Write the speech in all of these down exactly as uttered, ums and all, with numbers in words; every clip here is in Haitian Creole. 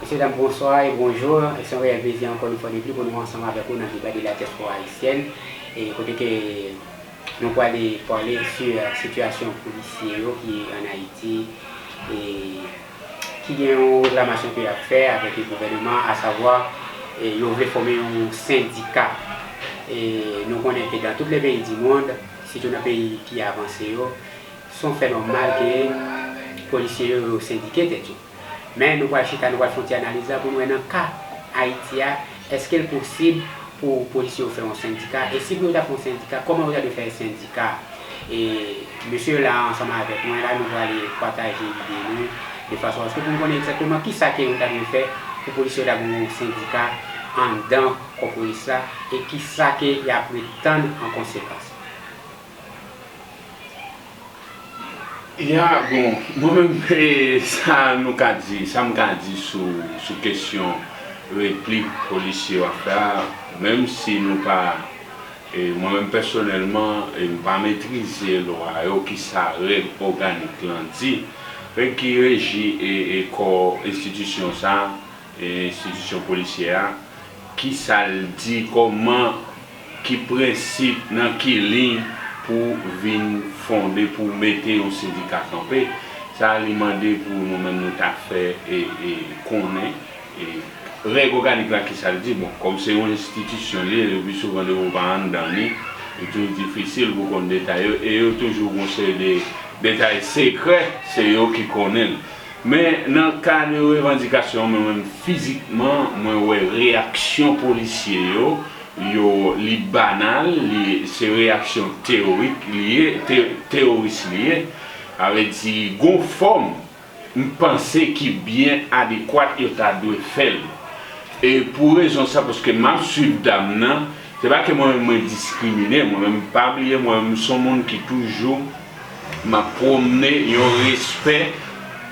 Mesye dam, bonswa e bonjou. Se yon reyèl plezi ankò yon fwa de pli pou nou ansanm avèk ou nan deba de la dyaspora ayisyèn. E kote ke nou prale pale sou sitiyasyon polisye yo ki ann Ayiti e ki gen yon reklamasyon ke y ap fè avèk gouvènman, asavwa e yo vle fòme yon sendika. E nou konnen ke dans tous les pays du monde, sitou nan peyi ki avanse yo, se yon fè nòmal ke polisye yo, yo sendike tèt yo. Men nou pral chita, nou pral fè yon ti analiz la pou nou wè nan ka Ayiti a, èske l posib pou polisye yo fè yon sendika? E si pou yo ta fè yon sendika, kòman yo ta dwe fè sendika? E mesye yo la ansanm avèk mwen la, nou prale pataje ide nou de fason aske pou nou konnen egzakteman kisa ke nou ta dwe fè pou polisye yo ta gen yon sendika anndan kò polis la e kisa ke y ap ret tann an konsekans. Ya, bon, mwen menm, e, sa nou ka di, sa m ka di sou, sou kesyon repli polisye yo ap fè a, menm si nou pa, e, mwen menm pèsonèlman, e, m pa metrize lwa yo, kisa règ òganik lan di, règ ki reji, e, e kò enstitisyon sa, e, enstitisyon polisyè a, kisa l di, kòman, ki prensip, nan ki liy pou vin fonde, pou mete yon sendika kanpe. Sa a li mande pou nou menm nou ta fè e, e konnen e règ òganik la kisa l di. Bon, kòm se yon enstitisyon li ye, le pli souvan depi w pa anndan li, li toujou difisil pou konn detay yo e yo toujou gon seri de detay sekrè, se yo ki konnen l. Men nan kad revandikasyon an, mwen menm fizikman, mwen wè reyaksyon polisye yo, yo li banal, li se reyaksyon teyorik li ye, te, teyoris li ye. Sa vle di gon fòm m panse ki byen adekwat yo ta dwe fè l. E pou rezon sa, paske m ap swiv dam nan, se pa ke mwen menm mwen diskrimine, mwen menm pa bliye mwen menm m se yon moun ki toujou m ap pwomne yon respè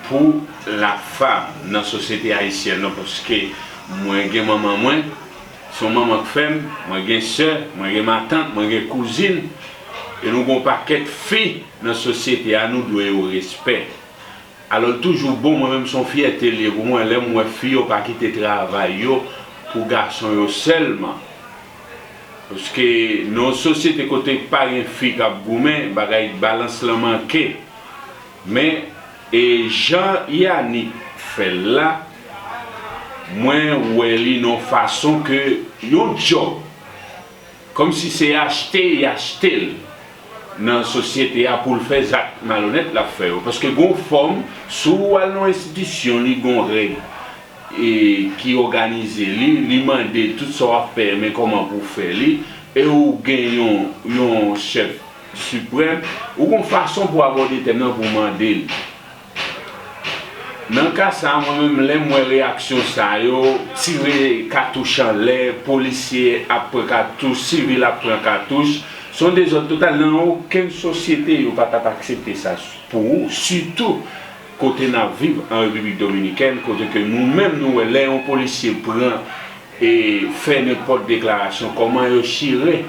pou lafam nan sosyete ayisyèn nan, paske mwen gen manman mwen, se yon manman k fè m, mwen gen sè, mwen gen matant, mwen gen kouzin, e nou gen yon pakèt fi nan sosyete a nou dwe yo respè. Alò l toujou bon, mwen menm se yon fyète l ye pou mwen lè m wè fi yo pa kite travay yo pou gason yo sèlman. Paske nan yon sosyete kote pa gen fi k ap goumen, bagay balans lan manke. Men e jan Yanick fè l la, mwen wè li nan yon fason ke yon djòb kòmsi se achte y achte l nan sosyete a pou l fè zak malonèt l ap fè yo. Paske gon fòm, si w al nan yon enstitisyon, li gon règ e ki òganize li, li mande tout sa w ap fè, men kòman pou w fè li, e ou gen yon, yon chèf siprèm, ou gon fason pou abòde tèm nan pou w mande l. Nan ka sa a, mwen menm, lè m wè reyaksyon sa yo, tire katouch anlè, polisye ap pran katouch, sivil ap pran katouch, se yon dezòd total. Nan okenn sosyete, yo pa t ap aksepte sa pou ou, sitou kote n ap viv an Repiblik Dominikèn, kote ke nou menm, nou wè lè yon polisye pran e fè nenpòt deklarasyon, kòman yo chire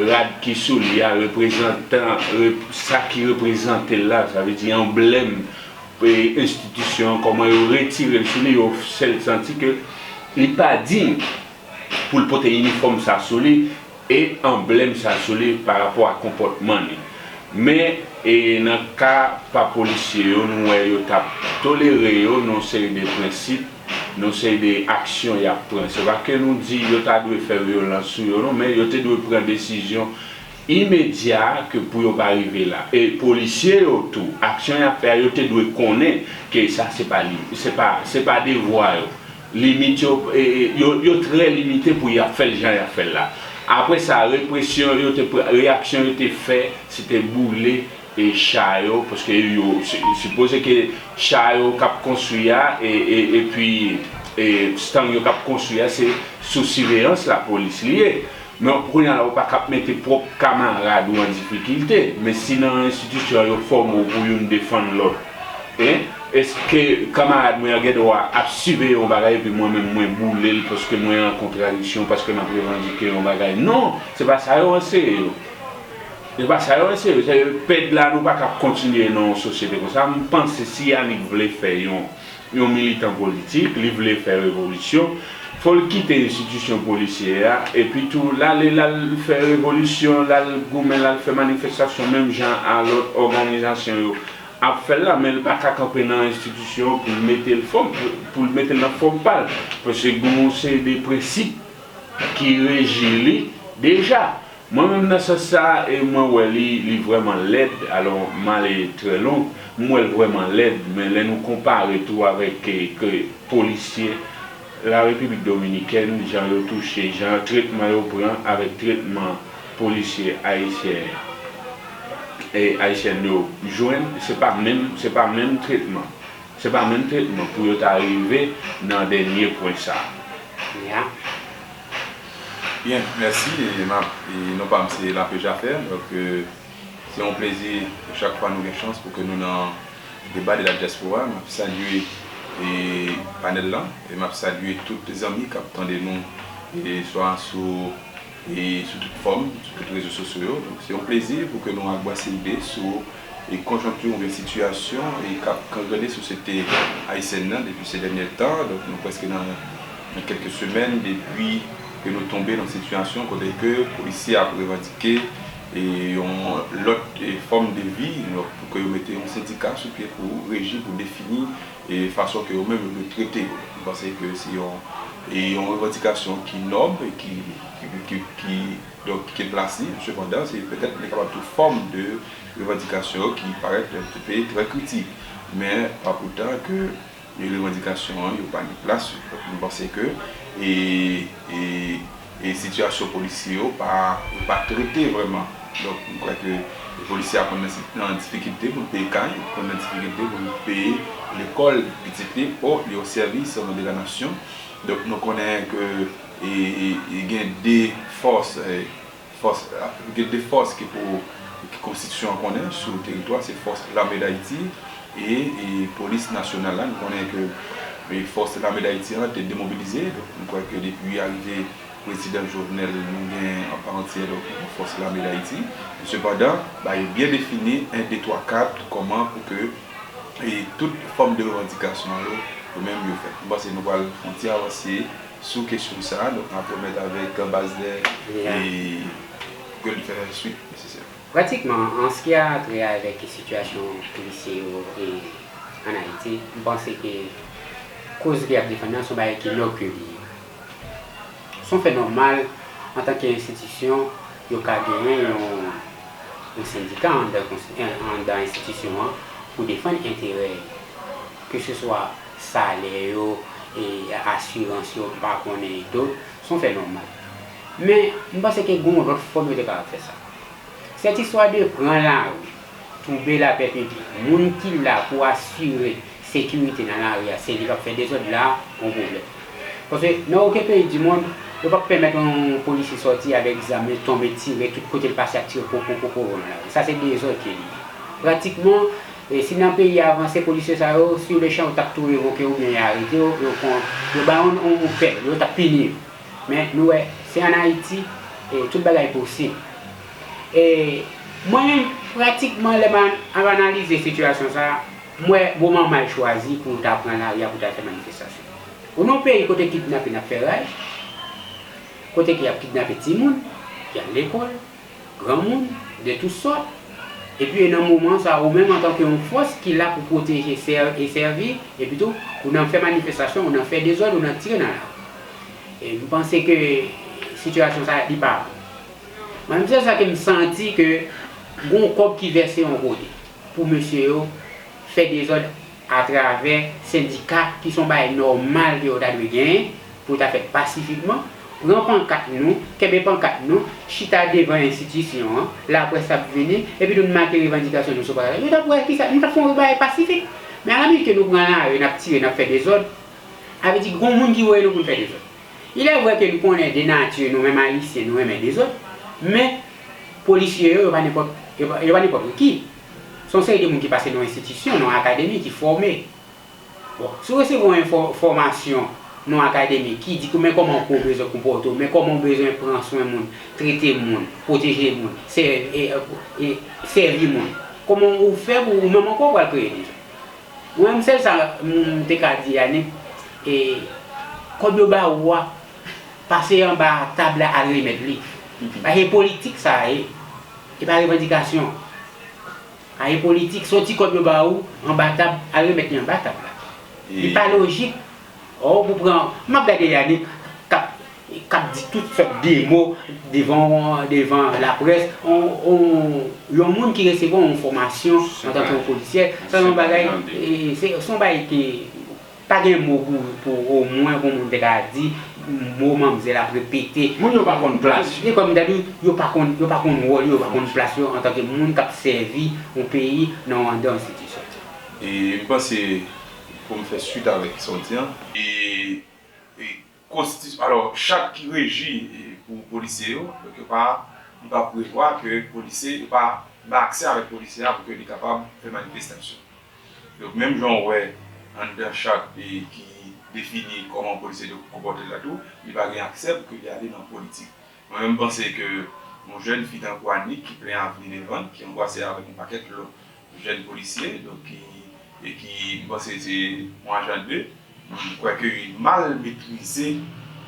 rad ki sou li a, reprezantan, rep, sa ki reprezante l la, sa vle di anblèm e enstitisyon an, kòman yo retire l sou li, yo fè l santi ke li pa diy pou l pote inifòm sa sou li e anblèm sa sou li pa rapò a konpòtman li. Men e nan ka pa polisye yo, nou wè yo t ap tolere yo nan yon seri de prensip, nan yon seri de aksyon y ap pran. Se pa ke nou di yo ta dwe fè vyolans sou yo non, men yo te dwe pran desizyon imedya ke pou yo pa rive la. E polisye yo tou, aksyon y ap fè a, yo te dwe konnen ke sa se pa li, se pa, se pa devwa yo. Limit yo, e, e, yo, yo trè limite pou y ap fè l jan y ap fè l la. Apre sa, represyon yo te, reyaksyon yo te fè, se te boule e cha yo, paske yo, si, sipoze ke cha yo k ap konstwi a, e, e, epi e, stang yo k ap konstwi a, se sou siveyans lapolis li ye. Men kounye a la, ou pa ka ap mete pwòp kamarad ou an difikilte. Men si nan enstitisyon an yo fòme w pou youn defann lòt, en, èske kamarad mwen an gen dwa ap siveye yon bagay epi mwen menm mwen boule l paske mwen an kontradiksyon, paske m ap revandike yon bagay? Non, se pa sa yo anseye yo. Se pa sa yo anseye yo. Se pèd la nou pa ka ap kontinye nan yon sosyete konsa. M panse si Yanick vle fè yon yon militan politik, li vle fè revolisyon, fò l kite enstitisyon polisyè a, epi tou l ale l al fè revolisyon, l al goumen, l al fè manifestasyon menm jan a lòt òganizasyon yo ap fè l la, men l pa ka kanpe nan enstitisyon pou l mete l fòm, pou l mete l nan fòm pa l. Paske gen yon seri de prensip ki reji li deja. Mwen menm nan sans sa, e mwen wè li, li vrèman lèd, alò m ale trè lwen, m wè l vrèman lèd, men lè nou konpare tou avèk ke, ke polisye Larepiblik Dominikèn, jan yo touche, jan tretman yo pran avèk tretman polisye ayisyen, e ayisyèn yo jwenn, se pa menm, se pa menm tretman. Se pa menm tretman pou yo ta rive nan dènye pwen sa. Ya. Byen, mèsi. E m ap, e non pa m se Lapé Jafè. Donk, e, se yon plezi chak fwa nou gen chans pou ke nou nan deba de la diaspora. M ap salye, e, panèl lan. E m ap salye tout zanmi k ap tande nou, e, swa sou e sou tout fòm, sou tout rezo sosyo yo. Donk, se yon plezi pou ke nou ak Bwase Ide sou e konjonkti oubyen sitiyasyon e k ap kangrene sosyete ayisyèn nan depi se dènye tan. Donk, nou prèske nan, nan kèlke semèn depi ke nou tonbe nan sitiyasyon kote ke polisye ap revandike e yon lòt e fòm de vi, donk, pou ke yo mete yon sendika sou pye pou reji, pou defini e fason ke yo menm yo dwe trete yo. M panse ke se yon, e yon revandikasyon ki nòb e ki, ki, ki, ki, donk, ki plase. Sepandan, se petèt li kapab tou fòm de revandikasyon ki parèt un petit peu trè kritik. Men, pa poutan ke revandikasyon an, yo pa gen plas yo. Donk, m panse ke e, e, e sitiyasyon polisye yo pa, yo pa trete vrèman. Donk, m kwè ke polisye a konn nan, nan difikilte pou l peye kay, konn nan difikilte pou l peye lekòl pitit li, o, li o sèvis de la nasyon. Donk, nou konnen ke e, e, e gen de fòs, e, fòs, gen de fòs ki pou, ki konstitisyon an konnen sou teritwa, se fòs Lame Dayiti e, e polis nasyonal la. Nou konnen ke e fòs Lame Dayiti an te demobilize. Donk, nou kwè ke depi arive prezidan Jovenel, nou gen an pa antiyè, donk, yon fòs Lame Dayiti. Sepandan, ba yo byen defini, en, de, twa, kat, kòman pou ke e tout fòm de revandikasyon yo, yo menm yo fèt. M panse nou pral fè yon ti avanse sou kesyon sa a. Donk, m ap remèt avèk Baslè e ke l fè swit nesesè. Pratikman, an ce qui a trait avèk sitiyasyon polisye yo e ann Ayiti, m panse ke koz li ap defann nan se yon bagay ki nòb ke li ye. Se yon fè nòmal, antanke enstitisyon, yo ka genyen yon, yon sendika anndan, anndan enstitisyon an pou defann enterè yo, keseswa salè yo, e asirans yo, m pa konnen e dòt, se yon fè nòmal. Men, m panse ke gen yon lòt fòm yo te kapab fè sa. Cette histoire de pran lari, twoube lapè piblik, moun ki la pou asire sekirite nan lari a, se li k ap fè dezòd la, gon pwoblèm. Paske nan okenn peyi di mond, yo p ap pèmèt yon polisye sòti avèk zam li, tonbe tire, tout kote l pase ap tire popopopo nan lari. Sa se dezòd ke li ye. Pratikman, e si nan peyi avanse, polisye sa yo, sur le champ, yo t ap tou revoke yo oubyen yo arete yo, yo pran, yo ba yo yon, yon, yon pèn, yo t ap pini yo. Men nou wè, se ann Ayiti, e tout bagay posib. E mwen menm, pratikman, lè m ap analize sitiyasyon sa a, m wè moman mal chwazi pou w ta pran lari a pou w ta fè manifestasyon. Ou nan yon peyi kote kidnapin ap fè raj, kote ke y ap kidnape timoun ki al lekòl, granmoun, de tout sòt, epi e nan moman sa a, ou menm antanke yon fòs ki la pou pwoteje, sè, e sèvi, epi tou, ou nan fè manifestasyon, ou nan fè dezòd, ou nan tire nan lari. E m panse ke sitiyasyon sa a, li pa bon. Mwen menm, se sa ke m santi ke gon kòb ki vèse yon kote pou mesye yo fè dezòd atravè sendika ki se yon bagay nòmal ke yo ta dwe genyen pou yo ta fèt pasifikman, pran pankat nou, kenbe pankat nou, chita devan enstitisyon an, laprès ap vini, epi tou n make revandikasyon nou sou pankat la. Yo t ap wè kisa, nou t ap fè yon bagay pasifik. Men alaminit ke nou pran lari, n ap tire, n ap fè dezòd, sa vle di gon moun ki voye nou pou n fè dezòd. Il est vrai ke nou konnen de nati nou menm Ayisyen, nou renmen dezòd, men polisye yo, yo pa nenpòt, yo pa, yo pa nenpòt ki. Se yon seri de moun ki pase nan yon enstitisyon, nan yon akademi, ki fòme. Bon, si w resevwa yon enfò-, fòmasyon nan yon akademi ki di ke men kòman pou w bezwen konpòte w, men kòman w bezwen pran swen moun, trete moun, pwoteje moun, sè-, e, e, e, sèvi moun, kòman ou fè pou ou menm ankò w pral kreye dezòd? Mwen menm sèl sa m te ka di Yanick, e, kòb yo ba ou a, pase anba tab la al remèt li. Paske politik sa ye, e pa revandikasyon. A, e politik, se yon ti kòb yo ba ou anba tab, al remèt li anba tab la. Li pa lojik. Ò, pou pran, m ap gade Yanick k ap k ap di tout sòt de mo devan, devan laprès, on, on, yon moun ki resevwa yon fòmasyon antanke yon polisyè, sa se yon bagay, e, se, se yon bagay ki pa gen mo pou, pou omwen pou moun te ka di mo manmzèl ap repete. Moun yo pa konn plas yo. Se kòm m ta di, yo pa konn, yo pa konn wòl yo, yo pa konn plas yo antanke moun k ap sèvi yon peyi nan, anndan yon enstitisyon. E m panse, pou m fè swit avèk sa w di an, e, e konstiti-, alò, chat ki reji, e, pou polisye yo, donk yo pa, li pa prevwa ke polisye, yo pa ba aksè avèk polisye a pou ke li kapab fè manifestasyon. Donk, menm jan w wè anndan chat, e, ki defini kòman polisye dwe konpòte l la tou, li pa gen aksè pou ke li ale nan politik. Mwen menm, m panse ke yon jèn fi tankou Annick ki plen avni devan l, ki anbwase avèk yon pakèt lòt jèn polisye, donk ki, e ki, m panse se yon ajan de, m kwè ke li mal metrize,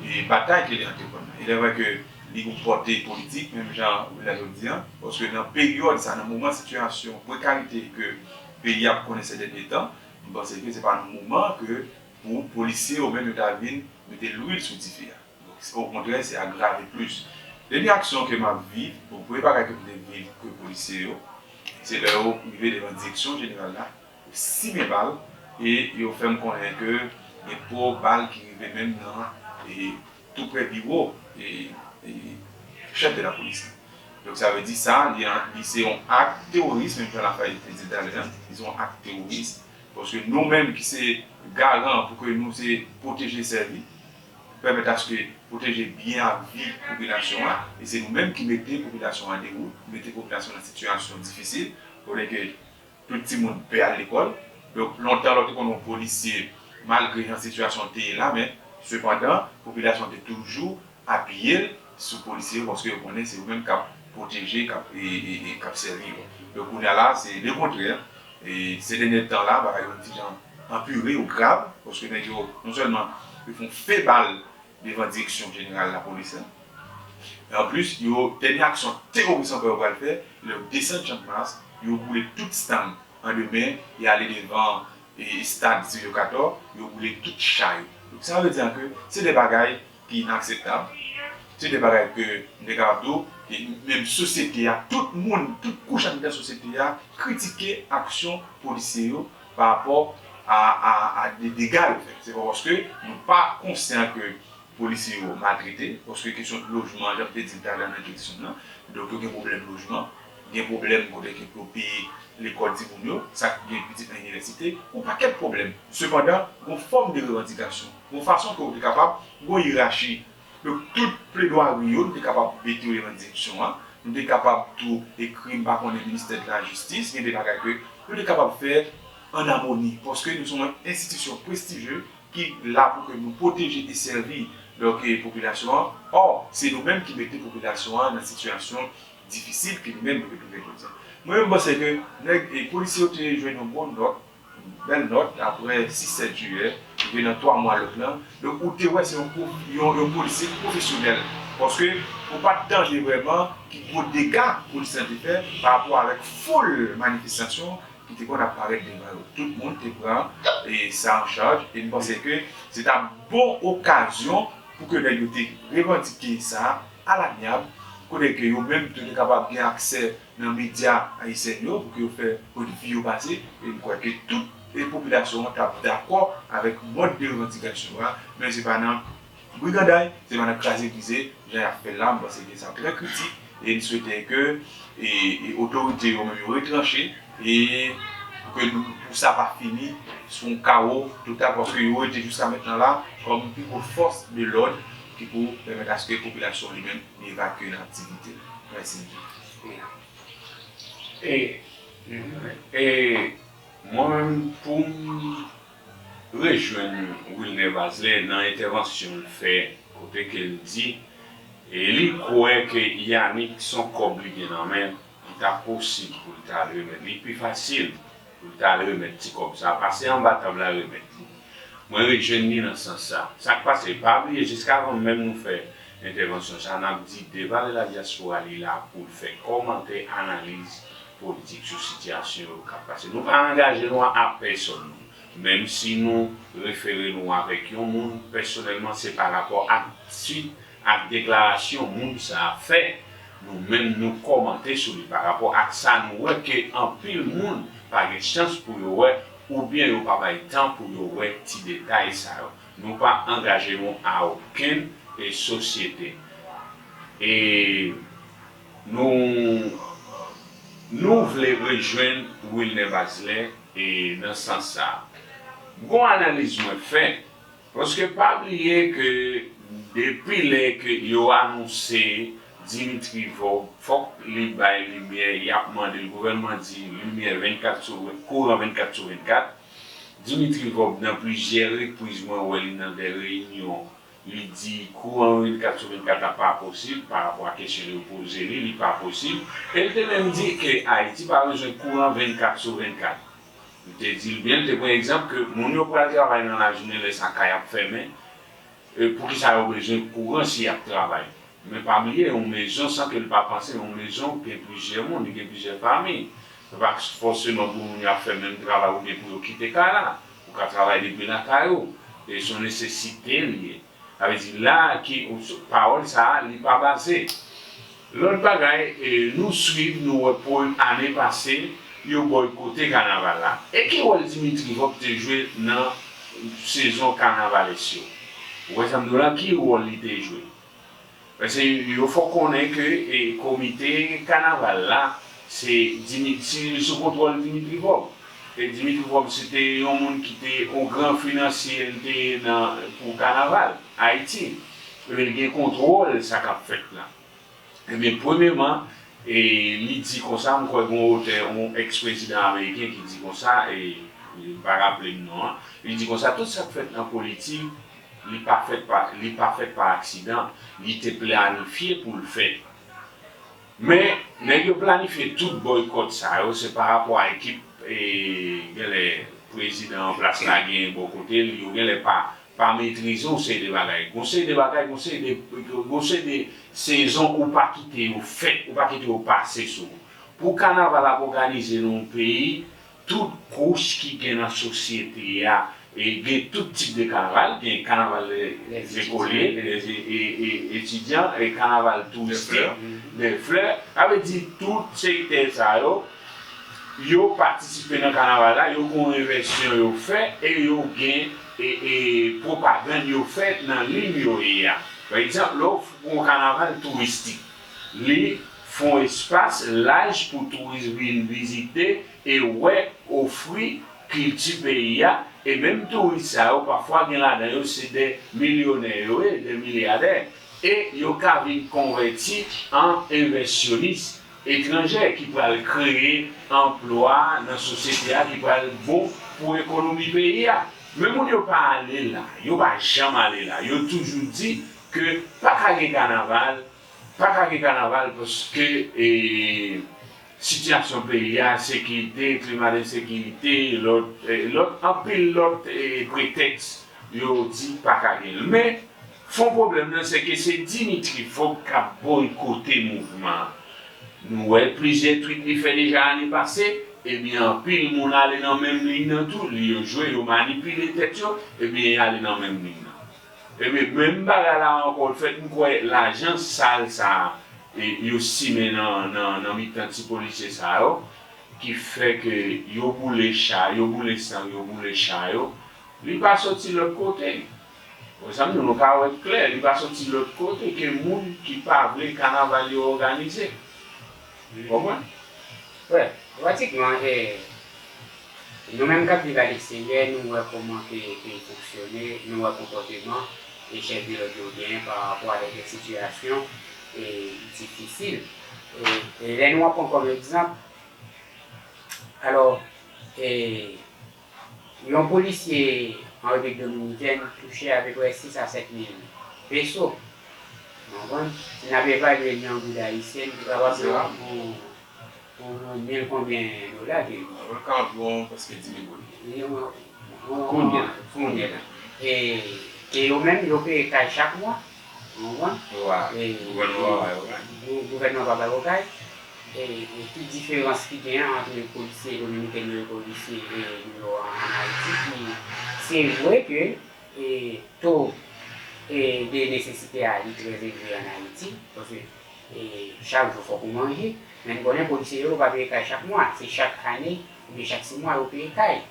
e, batay ke li antreprend nan. E lè vre ke li gon pòte politik, menm jan Wilnel di an, paske nan peryòd sa, nan moman sitiyasyon prekarite ke peyi ap konnen sèdènye tan, m panse ke se pa nan moman ke pou polisye yo menm yo ta vin mete lwil sou dife a. Donk, okontrè, se agrave plis. Dènye aksyon ke m ap viv, bon, premye bagay ke m te viv ke polisye yo, se lè yo rive devan direksyon jeneral la, yo simen bal, e yo fè m konnen ke gen pwo bal ki rive menm nan, e, tou prè biwo, e, e, chèf de la polis la. Donk, sa vle di sa, li an, li se yon ak teworis, menm jan Lafayette te di talè a, li se yon ak teworis, paske nou menm ki se garan pou ke nou se pwoteje, sèvi, pèmèt aske pwoteje byen ak vi popilasyon an, e se nou menm ki mete popilasyon an dewout, mete popilasyon nan sitiyasyon difisil, kote ke tout timoun pè al lekòl. Donk, lontan lè w te konn wè yon polisye, malgre jan sitiyasyon te ye la, men, sepandan, popilasyon te toujou apiye l sou polisye yo, paske yo konnen se yo menm k ap pwoteje, k ap, e, e, e, k ap sèvi yo. Donk, kounye a la, se lekontrè. E se dènye tan la, bagay yo ti jan anpire, yo grav, paske nèg yo, non sèlman yo fè yon fe bal devan direksyon jeneral lapolis la, men anplis, yo, dènye aksyon teworis ankò yo pral fè, lè yo desann Channmas, yo boule tout stand an demen, y ale devan, e, estad Silvio Cator, yo boule tout chay. Donk, sa vle di ke se de bagay ki inakseptab. Se de bagay ke m te kapab di w, e menm sosyete a, tout moun, tout kouch anndan sosyete a kritike aksyon polisye yo pa rapò a, a, a de dega yo fè. Se pa paske nou pa konsyan ke polisye yo maltrete, paske kesyon lojman, jan m te di l talè nan entwodiksyon m nan, donk yo gen pwoblèm lojman, gen pwoblèm kote ke pou yo peye lekòl timoun yo, sa k gen pitit nan inivèsite, yon pakèt pwoblèm. Sepandan, gon fòm de revandikasyon, gon fason ke w te kapab, gon yerachi. Donk, tout pledwari yo, nou te kapab mete yo devan direksyon an, nou te kapab tou ekri, m pa konnen, ministè de la jistis, gen de bagay ke nou te kapab fè an amoni, paske nou se yon enstitisyon prestijye ki la pou ke nou pwoteje e sèvi, donk, e, popilasyon an. Ò, se nou menm ki mete popilasyon an nan sitiyasyon difisil ke nou menm nou retwouve jodi a. Mwen menm, m panse ke nèg, e, polisye yo te jwenn yon bon nòt, bèl nòt, apre sis sèt jiyè, rive nan twa mwa lòt lan. Donk, ou te wè se yon pwo-, yon, yon polisye pwofesyonèl. Paske ou pa t tande vrèman ki gwo dega polis lan te fè pa rapò avèk foul manifestasyon ki te konn ap parèt devan yo. Tout moun te pran, e, sa an chaj, e m panse ke se ta bon okazyon pou ke nèg yo te revandike sa alamyab, kote ke yo menm tou te kapab gen aksè nan medya ayisyèn yo, pou ke yo fè pwennvi yo pase, e m kwè ke tout, e, popilasyon an t ap dakò avèk mòd de revandikasyon an, men se pa nan briganday, se pa nan kraze brize, jan y ap fè l la, m panse ke sa trè kritik, e m swete ke, e, e otorite yo menm yo retranche, e pou ke nou, pou sa pa fini sou yon kawo total, paske yo rete jiska mentnan la kòm pi gwo fòs de lòd ki pou pèmèt aske popilasyon li menm li evakye nan aktivite l. Mèsi. E, e, mwen menm, pou m rejwenn Wilner Bazelais nan entèvansyon l fè, kote ke l di, e li kwè ke Yanick se yon kòb li gen nan men l, li ta posib pou l ta al remèt li pi fasil. pou l ta al remèt ti kòb sa, pase anba tab la remèt li. Mwen rejwenn li nan sans sa. Sa k pase, pa bliye, jiskavan menm nou fè entèvansyon sa, n ap di de Vale la Diaspora li la pou l fè kòmantè, analiz politik sou sitiyasyon yo k ap pase. Nou pa angaje nou a pèsonn, menm si nou refere nou avèk yon moun pèsonèlman, se pa rapò ak twit ak deklarasyon moun sa a fè, nou menm nou kòmante sou li pa rapò ak sa nou wè ke anpil moun pa gen chans pou yo wè oubyen yo pa bay tan pou yo wè ti detay sa yo. Nou pa angaje nou a okenn e sosyete. E nou, nou vle rejwenn Wilner Bazelais e nan sans sa. Gon analiz mwen fè, paske pa bliye ke depi lè ke yo anonse Dimitri Vorbe, fòk li bay limyè, y ap mande l, gouvènman di limyè vennkat sou, kouran vennkat sou vennkat. Dimitri Vorbe, nan plizyè repriz, mwen wè li nan de reyinyon, li di kouran vennkat sou vennkat la pa posib pa rapò a kesyon yo poze li, li pa posib. E l te menm di ke Ayiti pa bezwen kouran vennkat sou vennkat. Li te di l byen, li te pran egzanp ke moun yo pral travay nan lajounen, lè sa kay ap fèmen, e poukisa yo bezwen kouran si y ap travay? Men pa bliye, yon mezon, san ke l pa panse, yon mezon gen plizyè moun, li gen plizyè fanmi. Se pa fòseman pou moun yo ap fè menm travay ou gen pou yo kite kay la. Ou ka travay depi lakay ou. E se yon nesesite li ye. Sa vle di la ki pawòl sa a, li pa baze. Lòt bagay, e, nou swiv, nou wè pou ane pase, yo bòykote kanaval la. E ki wòl Dimitri Vorbe te jwe nan sezon kanavalis yo? Ou wè sa m di w la, ki wòl li te jwe? Paske yo fè w konnen ke, e, komite kanaval la, se Dimi-, si li sou kontwòl Dimitri Vorbe. E Dimitri Vorbe se te yon moun ki te yon gran finansyè, li te ye nan, pou kanaval Ayiti. Ebyen, li gen kontwòl sa k ap fèt la. Ebyen, premyèman, e, li di konsa, m kwè gon otè, yon eks-prezidan ameriken ki di konsa, e, e, m pa raple m non an, li di konsa, tout sa k fèt nan politik, li pa fèt pa, li pa fèt pa aksidan, li te planifye pou l fèt. Men, nèg yo planifye tout bòykòt sa yo, se pa rapò a ekip, e, genlè prezidan an plas la genyen bò kote l, yo genlè pa, pa metrize yon seri de bagay. Gon seri de bagay, gon seri de, gon seri de sezon ou pa kite yo fèt, ou pa kite yo pase sou ou. Pou kanaval ap òganize nan yon peyi, tout kouch ki gen nan sosyete a, e gen tout tip de kanaval, gen kanaval de, de kolye, de, e, e, etidyan, e kanaval touristik, de flè. Sa vle di tout sektè sa yo, yo patisipe nan kanaval la, yo gon envèsyon yo fè, e yo gen, e, e pwopagann yo fè nan liy yo ye a. Pa egzanp, lè w fè yon kanaval touristik, li fè yon espas laj pou touris vin vizite e wè, ofri kilti peyi a, e menm touris sa yo, pafwa gen ladan yo se de milyonè yo ye, de milyadè, e yo ka vin konvèti an envèsyonis etranjè ki pral kreye anplwa nan sosyete a, ki pral bon pou ekonomi peyi a. Men moun yo pa ale la, yo pa janm ale la. Yo toujou di ke pa ka gen kanaval, pa ka gen kanaval paske, e, sitiyasyon peyi a, sekirite, klima de sekirite, lòt, e, lòt, anpil lòt, e, pretèks yo di pa ka gen l. Men, fon pwoblèm nan, se ke se Dimitri Vorbe k ap bòykote mouvman an. Nou wè plizyè twit li fè deja ane pase, ebyen, anpil moun ale nan menm liy nan tou, li yo jwe, yo manipile tèt yo, ebyen, y ale nan menm liy nan. Ebyen, menm bagay la ankò fèt, m kwè lajan sal sa a, e, yo simen nan, nan, nan mitan ti polisye sa yo, ki fè ke yo boule cha, yo boule sang, yo boule cha yo, li pa soti lòt kote. Bon, sa m di w, nou ka wè klè, li pa soti lòt kote ke moun ki pa vle kanaval yo òganize. Ou konprann? Wè, pratikman, e, nou menm k ap viv alegzeryè, nou wè kòman ke peyi fonksyone, nou wè konpòteman e chèf de lòd yo genyen pa rapò avèk de sitiyasyon, e, difisil. E, e lè nou ap pran kòm egzanp, alò, e, yon polisye an Repiblik Dominikèn touche apeprè sis a sèt mil peso. Ou konprann? Si n ap evalye li an goud ayisyen, li kapab yon, yon, Yon mil konbyen dola ke li? Avoka anviwon prèske dis mil goud. Li yon, yon, Kounye a. Kounye a. E, e yo menm, yo peye kay chak mwa. Ou konprann? Wa, E, gouvènman pa ba yo kay. Gou- Gouvènman pa ba yo kay. E, e ki diferans ki gen ant polisye dominiken yo e polisye e nou yo an Ayiti ki se vre ke e, to e, de nesesite a li trè elve an Ayiti, paske e, chak jou fòk ou manje, men n konnen polisye yo pa peye kay chak mwa, se chak ane oubyen chak sis mwa yo peye kay.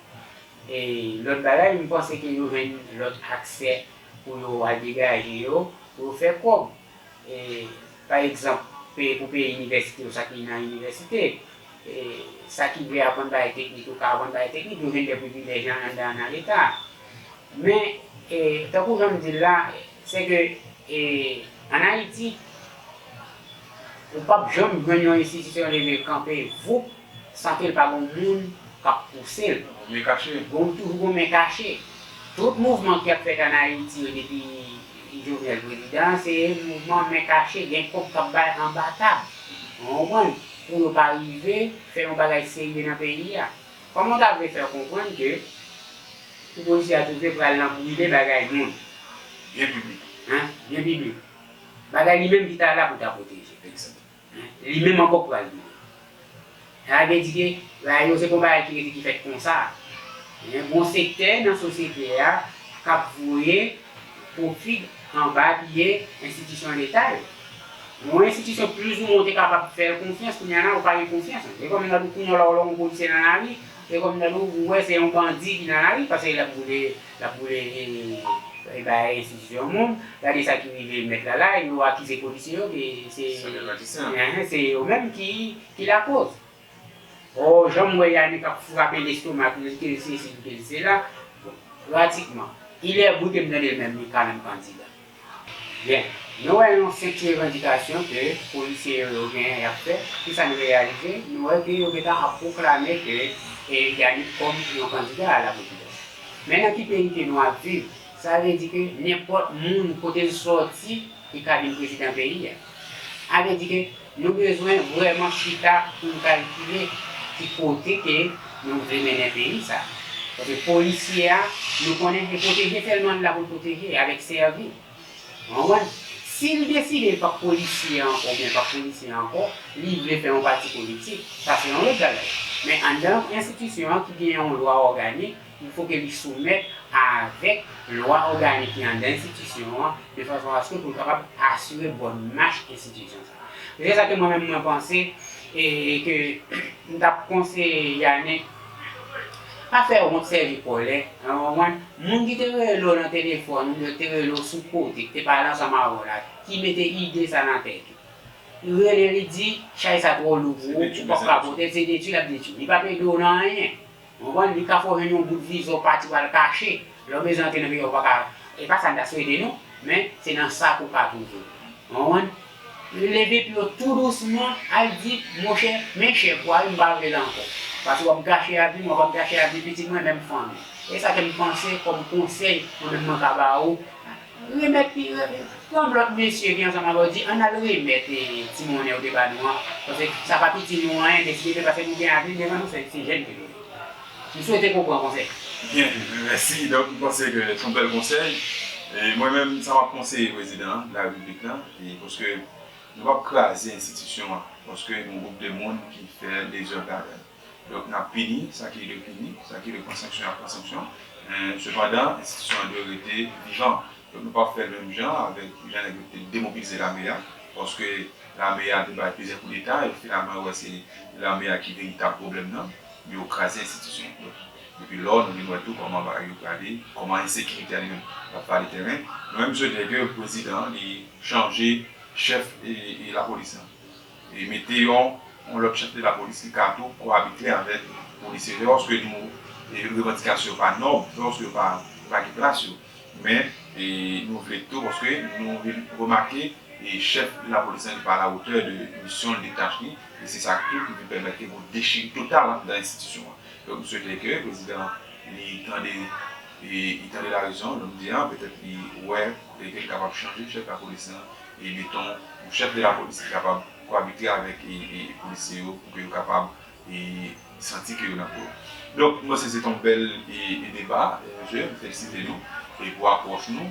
E lòt bagay, m panse ke yo jwenn lòt aksè pou yo al degaje yo, pou yo fè kòb. E, pa egzanp, pe- pou peye inivèsite yo, sa ki nan inivèsite, e, sa ki vle aprann bagay teknik, yo ka aprann bagay teknik, yo jwenn de privilèj anndan nan Leta. Men, e, tankou jan m di l la, se ke e, ann Ayiti, ou p ap janm jwenn yon enstitisyon leve kanpe voup san ke l pa gen yon moun k ap pouse l. Men kache. Gon toujou gon men kache. Tout mouvman ki ap fèt ann Ayiti yo depi Jovenel prezidan, se mouvman men kache, gen kòb k ap bay anba tab. Ou konprann? Pou yo pa rive fè yon bagay serye nan peyi a. Kòman w ta vle fè konprann ke pou polisye a tou vle pral nan brile bagay moun? Byen piblik. Hein? Byen piblik. Bagay li menm ki ta la pou ta pwoteje. Hein? Li menm ankò k pral brile. Sa vle di ke bagay yo se pa yon bagay ki rete ki fèt konsa. Hein? Gon sektè nan sosyete a k ap voye pwofit anba pye enstitisyon Leta yo. Yon enstitisyon plizoumwen ou te kapab fè l konfyans, kounye a la ou pa gen konfyans. E kòm nan kounye a la ou wè yon polisye nan lari, e kòm nan ou wè se yon bandi ki nan lari, paske l ap boule, l ap boule e, e bay enstitisyon moun. Gade sa ki rive mèt la la, yo akize polisye yo ke se, Se de pratisyen. Hein, se yo menm ki, ki lakoz. O, jan m wè Yanick ap frape lestomak li, ke l sesi, ke l sela, bon, pratikman, il est vrai ke m tande l menm li kanmenm kandida. Byen, nou wè yon senp revandikasyon ke polisye yo, yo genyen y ap fè, kisa n reyalize? Nou wè ke yo gentan ap pwoklame ke e, Yanick kòm yon kandida a la prezidans. Men nan ki peyi ke nou ap viv? Sa vle di ke nenpòt moun kote l sòti, li ka vin prezidan peyi a. Sa vle di ke nou bezwen vrèman chita pou n kalkile ki kote ke nou vle mennen peyi sa. Paske polisye a, nou konnen se pwoteje sèlman l la pou l pwoteje, avèk sèvi. Ou konprann? Si l deside l p ap polisye ankò, oubyen l p ap polisye ankò, li vle fè yon pati politik, sa se yon lòt bagay. Men anndan enstitisyon an ki gen yon lwa òganik, il faut ke li soumèt avèk lwa òganik ki anndan enstitisyon an, de fason aske pou l kapab asire bòn mach enstitisyon sa a. Se sa ke mwen menm mwen panse, e ke m t ap konseye Yanick, pa fè wont sèvi kòlè, ou konprann? Moun ki te rele w nan telefòn, oubyen te rele w sou kote, ki te pale ansanm avè w la, ki mete ide sa nan tèt ou. Rele li di, chay sa twò lou pou ou, ou p ap ka pote l, se detwi l ap detwi. Li p ap ede w nan anyen. Ou konprann? Li ka fè w jwenn yon bout vizyon, pati w al kache. Lè w bezwen antre nan peyi a, ou pa ka. E pa sa n ta swete non, men se nan sa ke w ka twouve w. Ou konprann? Leve pye w tou dousman, al di, monchè, men chèf ou a, wi, m pa vle l ankò. Paske w ap gache avi m, w ap gache avi pitit mwen, menm fanmi. E sa ke m panse kòm konsèy, mwen menm mwen ka ba ou. Remèt li, pran lòt mesye ki ansanm avè w, di, ann al remèt e, ti monnen yo te ba nou an. Paske sa p ap itil nou anyen, deside, paske nou gen avni devan nou, se, se jèn ke nou ye. M swete ke w pran konsèy. Byen, mèsi. Donk, m panse ke se yon bèl konsèy. E mwen menm, sa m ap konseye prezidan de la repiblik la, e paske nou p ap kraze enstitisyon an, paske yon gwoup de moun ki fè dezòd ladan l. Donk, n ap pini sa ki dwe pini, sa ki dwe pran sanksyon, y ap pran sanksyon. Men, sepandan, enstitisyon an dwe rete vivan. Donk, nou p ap fè l menm jan avèk jan nèg yo te demobilize lame a, paske lame a te bay plizyè koudeta, e finalman, yo wè se lame a ki veritab pwoblèm nan, yo kraze enstitisyon yo. Donk, depi lò, nou vin wè tou kòman bagay yo prale, kòman ensekirite a li menm ap vale tèren. Nou menm, m swete ke prezidan an, li chanje chèf e, e lapolis lan. E mete yon, yon lòt chèf de lapolis ki ka tou koabite avèk polisye yo, paske nou, e, revandikasyon yo pa nòb, paske yo pa, yo pa gen plas yo. Men, e, nou vle tou, paske nou vin remake, e, chèf de lapolis lan ki pa alawotè de misyon l, de tach li, e se sa tou ki vin pèmèt ke gon dechire total anndan enstitisyon an. Donk, m swete ke prezidan li tande, e, li tande larezon, jan m di a, petèt li wè, e, ke li kapab chanje chèf lapolis lan, e mete yon chèf de lapolis ki kapab kowabite avèk e, e, polisye yo pou ke yo kapab e, santi ke yo nan po. Donk, mwen se se te yon bèl e, e deba, e, mesye, m felisite nou e, pou apwòch nou.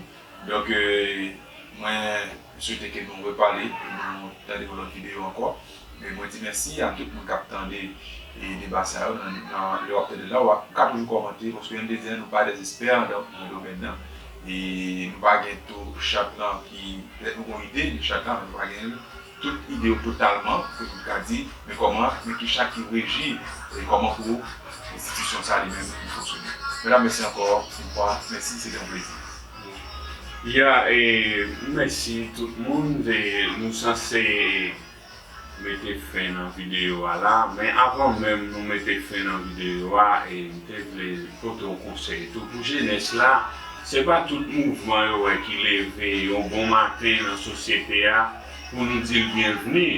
Donk, e, mwen swete ke nou repale, ke nou tande yon lòt videyo ankò. Men mwen di mèsi a tout moun k ap tande e, deba sa yo nan, nan, lè w ap tande la, w ap, w ka toujou kòmante, paske M D Z nou pa dèzespè nan, nan domèn nan. E nou pa gen tou chat lan ki, petèt nou gen yon ide de chat lan, men nou pa gen tout ide yo totalman, pou nou ka di, men kòman, men ki chat ki reji, e kòman pou enstitisyon sa li menm li fonksyone. Medam, mèsi ankò, yon fwa, mèsi, se te yon plezi. Ya, e, mèsi tout moun, e, nou sanse mete fen nan videyo a la, men avan menm nou mete fen nan videyo a, e, m te vle pote yon konsèy tou pou jenès la, se pa tout mouvman yo wè ki leve yon bon maten nan sosyete a pou nou di l byenvni,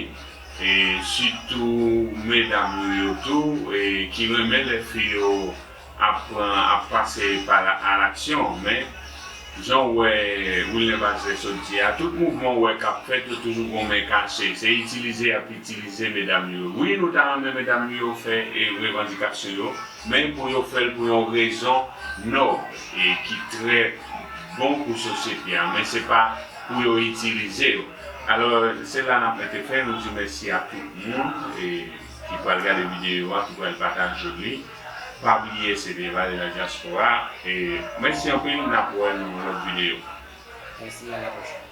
e, sitou medam nou yo tou, e, ki renmen lè fi yo ap pran, ap pase pa la, a laksyon, men jan w wè Wilner Bazelais sot di a, tout mouvman w wè k ap fèt, yo toujou gon men kache. Se itilize y ap itilize medam yo. Wi, nou ta renmen medam yo fè e revandikasyon yo, men pou yo fè l pou yon rezon nòb e ki trè bon pou sosyete a, men se pa pou yo itilize yo. Alò, se la n ap mete fen, nou di mèsi a tout moun e ki pral gade videyo a, ki pral pataje li. Pa bliye, se te Vale la Diaspora. E mèsi anpil, n ap wè nan yon lòt videyo. Mèsi, a la pwochèn.